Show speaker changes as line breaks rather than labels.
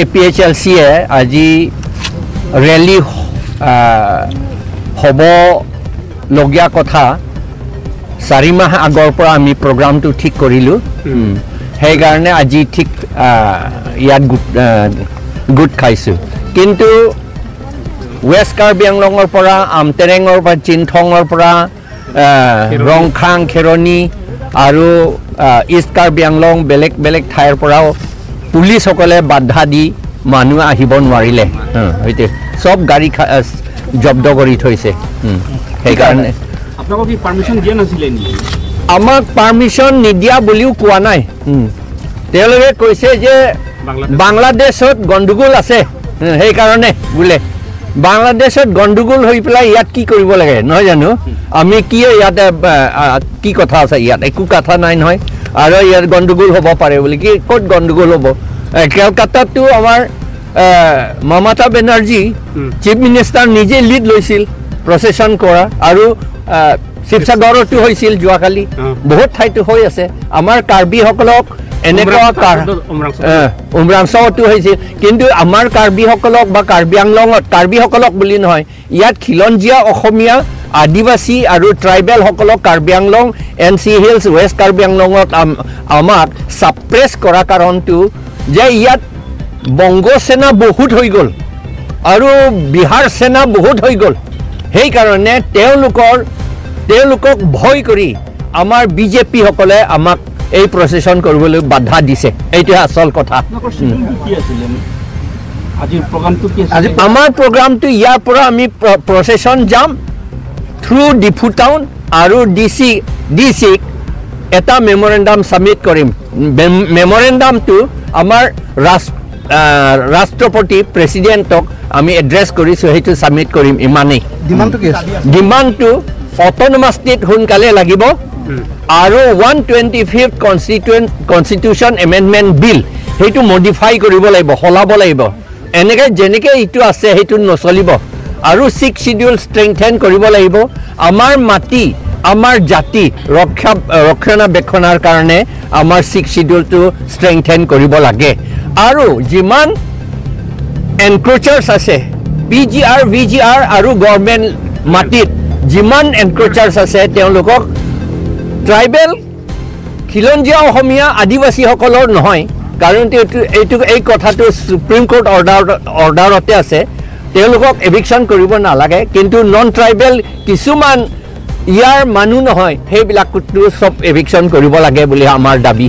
APHLCয়ে আজি ৰেলী হ'বলগীয়া কথা 4 মাহ আগৰ পৰা আমি প্ৰগ্ৰামটো ঠিক কৰিলোঁ। সেইকাৰণে আজি ঠিক ইয়াত গোট খাইছোঁ। কিন্তু ৱেষ্ট কাৰ্বি আংলঙৰ পৰা, আমটেৰেঙৰ পৰা, চিনথঙৰ পৰা, ৰংখাং, খেৰণি আৰু ইষ্ট কাৰ্বি আংলং বেলেগ বেলেগ ঠাইৰ পৰাও পুলিচসকলে বাধা দি মানুহ আহিব নোৱাৰিলে। সেইটোৱে চব গাড়ী জব্দ কৰি থৈছে। সেইকাৰণে
আপোনালোকক কি পাৰ্মিশ্যন দিয়া নাছিলে নেকি?
আমাক পাৰ্মিশ্যন নিদিয়া বুলিও কোৱা নাই। তেওঁলোকে কৈছে যে বাংলাদেশত গণ্ডগোল আছে, সেইকাৰণে বোলে। বাংলাদেশত গণ্ডগোল হৈ পেলাই ইয়াত কি কৰিব লাগে, নহয় জানো? আমি কি ইয়াতে কি কথা আছে? ইয়াত একো কথা নাই নহয়। আৰু ইয়াত গণ্ডগোল হ'ব পাৰে বুলি কি, ক'ত গণ্ডগোল হ'ব? কেলকাতাতো আমাৰ মমতা বেনাৰ্জী চিফ মিনিষ্টাৰ নিজে লিড লৈছিল প্ৰচেছন কৰা আৰু শিৱসাগৰতো হৈছিল যোৱাকালি, বহুত ঠাইতো হৈ আছে। আমাৰ কাৰ্বিসকলক এনেকুৱা উমৰাংচতো হৈছিল। কিন্তু আমাৰ কাৰ্বিসকলক বা কাৰ্বি আংলঙত কাৰ্বিসকলক বুলি নহয়, ইয়াত খিলঞ্জীয়া অসমীয়া, আদিবাসী আৰু ট্ৰাইবেলসকলক Karbi Anglong, N C hills, west Karbi আংলঙত আমাক ছাপ্ৰেছ কৰা কাৰণটো যে ইয়াত বংগ সেনা বহুত হৈ গ'ল আৰু বিহাৰ সেনা বহুত হৈ গ'ল। সেইকাৰণে তেওঁলোকক ভয় কৰি আমাৰ বিজেপিসকলে আমাক এই প্ৰচেছন কৰিবলৈ বাধা দিছে। এইটোৱে আচল কথা। আমাৰ প্ৰগ্ৰামটো ইয়াৰ পৰা আমি প্ৰচেছন যাম থ্ৰু ডিফু টাউন আৰু ডি চিক এটা মেমৰেণ্ডাম ছাবমিট কৰিম। মেমৰেণ্ডামটো আমাৰ ৰাষ্ট্ৰপতি, প্ৰেচিডেণ্টক আমি এড্ৰেছ কৰিছোঁ, সেইটো ছাবমিট কৰিম, ইমানেই।
ডিমাণ্ডটো কি আছে?
ডিমাণ্ডটো অট'নমাছ ষ্টেট সোনকালে লাগিব আৰু 125th Constitution Amendment Bill, সেইটো মডিফাই কৰিব লাগিব, সলাব লাগিব। এনেকৈ যেনেকৈ এইটো আছে সেইটো নচলিব। আৰু ছিক্স চিডিউল ষ্ট্ৰেংথেন কৰিব লাগিব। আমাৰ মাটি, আমাৰ জাতি ৰক্ষণাবেক্ষণাৰ কাৰণে আমাৰ ছিক্স চিডিউলটো ষ্ট্ৰেংথেন কৰিব লাগে। আৰু যিমান এনক্ৰ'চাৰ্ছ আছে, P G R, V G R আৰু গভৰ্ণমেণ্ট মাটিত যিমান এনক্ৰ'চাৰ্ছ আছে, তেওঁলোকক ট্ৰাইবেল, খিলঞ্জীয়া অসমীয়া, আদিবাসীসকলৰ নহয়, কাৰণ এইটো এই কথাটো সুপ্ৰিম কোৰ্ট অৰ্ডাৰতে আছে, তেওঁলোকক এভিকশ্যন কৰিব নালাগে। কিন্তু নন ট্ৰাইবেল কিছুমান ইয়াৰ মানুহ নহয়, সেইবিলাকতো চব এভিকশ্যন কৰিব লাগে বুলি আমাৰ দাবী।